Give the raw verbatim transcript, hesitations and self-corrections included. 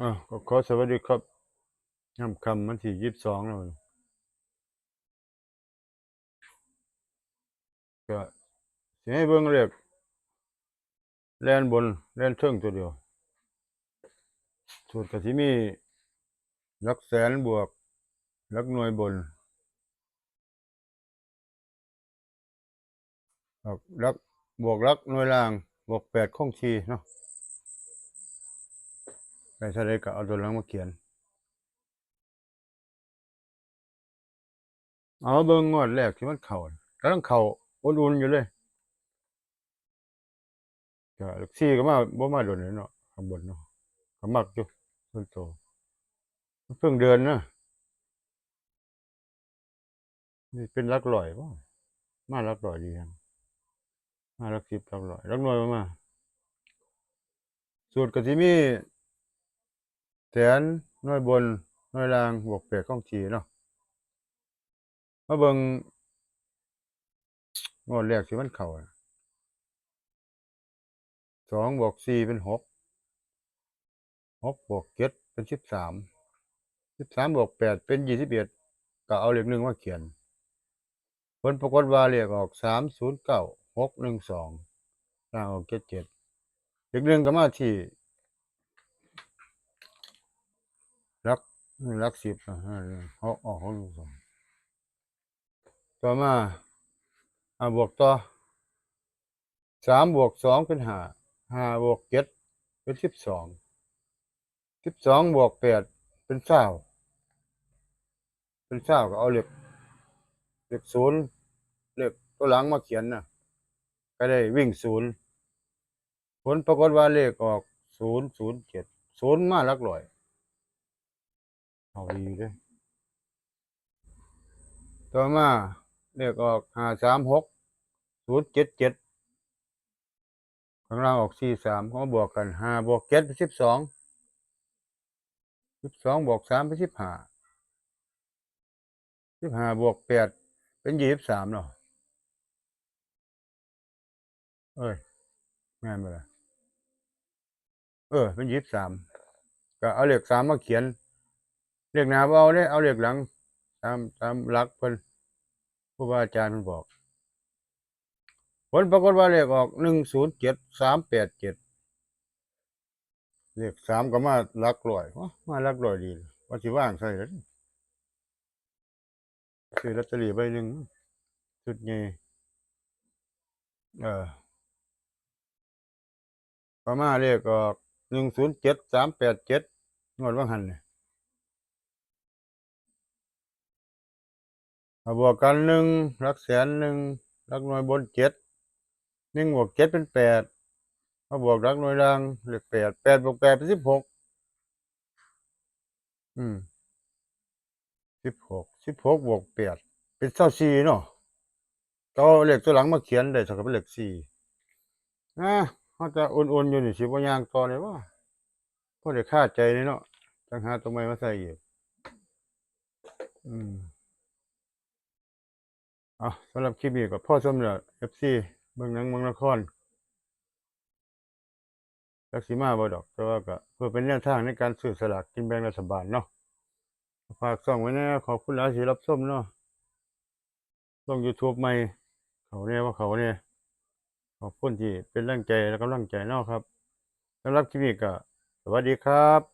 อ่ะ ก็ขอสวัสดีครับ ย่ำค่ำวันที่ยี่สิบสองแล้ว ก็สิให้เบิ่งเลข แล่นบน แล่นเทิงตัวเดียว สูตรก็สิมี หลักแสนบวก หลักหน่วยบน หลัก หลัก บวกหลักหน่วยล่าง บวกแปดคงที่เนาะ ไปเท่าใดก็เอาตัวหลังมาเขียน เอาเบิ่งงวดแรกที่มันเข้า กำลังเข้าอุ่นๆอยู่เลย ก็หลักสี่ก็มา บ่มาโดนเลยเนาะ ข้างบนเนาะ ก็มักอยู่ ส่วนตัว มันเพิ่งเดินนะ นี่เป็นหลักร้อยบ่ มาหลักร้อยดีครับ มาหลักสิบ หลักร้อย หลักหน่วยบ่มา สูตรก็สิมี แสน หน่วยบน หน่วยล่าง บวกแปดคงที่เนาะ มาเบิ่ง งวดแรกที่มันเข้าน่ะ สองบวกสี่เป็นหก หกบวกเจ็ดเป็นสิบสาม สิบสามบวกแปดเป็นยี่สิบเอ็ด ก็เอาเลขหนึ่งมาเขียน ผลปรากฏว่าเลขออก สามศูนย์เก้า หกหนึ่งสอง ล่างออก เจ็ดเจ็ด เลขหนึ่งก็มาที่ หลัก หลักสิบ อ่ะ หก ออก หกหนึ่งสอง ต่อมา อ่ะ บวกต่อ สามบวกสองเป็นห้า ห้าบวกเจ็ดเป็นสิบสอง สิบสองบวกแปดเป็นซาว เป็นซาวก็เอาเลข เลขศูนย์ เลขตัวหลังมาเขียนนะ ก็ได้วิ่งศูนย์ ผลปรากฏว่าเลขออก ศูนย์ศูนย์เจ็ด ศูนย์มาหลักร้อย เอาดีเลย ต่อมาเลขออก ห้าสามหก ศูนย์เจ็ดเจ็ด ข้างล่างออก สี่สาม เขามาบวกกัน ห้าบวกเจ็ดเป็นสิบสอง สิบสองบวกสามเป็นสิบห้า สิบห้าบวกแปดเป็นยี่สิบสามเนาะ เอ้ย แม่นบ่ล่ะ เออ เป็นยี่สิบสาม ก็เอาเลขสามมาเขียน เลขหน้าบ่เอาเด้ เอาเลขหลัง ตาม ตามหลักเพิ่น ครูบาอาจารย์เพิ่นบอก ผลปรากฏว่าเลขออก หนึ่งศูนย์เจ็ด สามแปดเจ็ด เลขสามก็มาหลักร้อย วะ มาหลักร้อยดี ว่าสิวางใส่แล้ว ซื้อลอตเตอรี่ใบหนึ่ง ชุดใหญ่ เออ ต่อมาเลขออก หนึ่งศูนย์เจ็ด สามแปดเจ็ด งวดว่างหันเนี่ย มาบวกกัน หนึ่ง หลักแสน หนึ่ง หลักหน่วยบน เจ็ด หนึ่งบวกเจ็ดเป็น แปด มาบวกหลักหน่วยล่าง เลข แปด แปดบวกแปดเป็น สิบหก อืม สิบหก สิบหกบวกแปดเป็น ซาวสี่เนาะ ก็เอาเลขตัวหลังมาเขียนได้เท่ากับเป็นเลขสี่ นะ เขาจะโอนๆอยู่นี่ สิบ่ย่างต่อเลยว่า พอได้คาใจนี่เนาะ จังหาตัวใหม่มาใส่อีก อืม อ่ะ สำหรับคลิปนี้ก็พอส่ำแล้ว เอฟซี เบิ่งหนังเบิ่งละคร จักสิมาบ่ดอก แต่ว่าก็เพื่อเป็นแนวทางในการซื้อสลากกินแบ่งรัฐบาลเนาะ ฝากช่องไว้แน่ ขอบคุณหลายที่รับชมเนาะ ลง YouTube ใหม่ เข้าแน่ บ่เข้าแน่ ขอบคุณที่เป็นแรงใจและกำลังใจเนาะครับ สำหรับคลิปนี้ก็สวัสดีครับ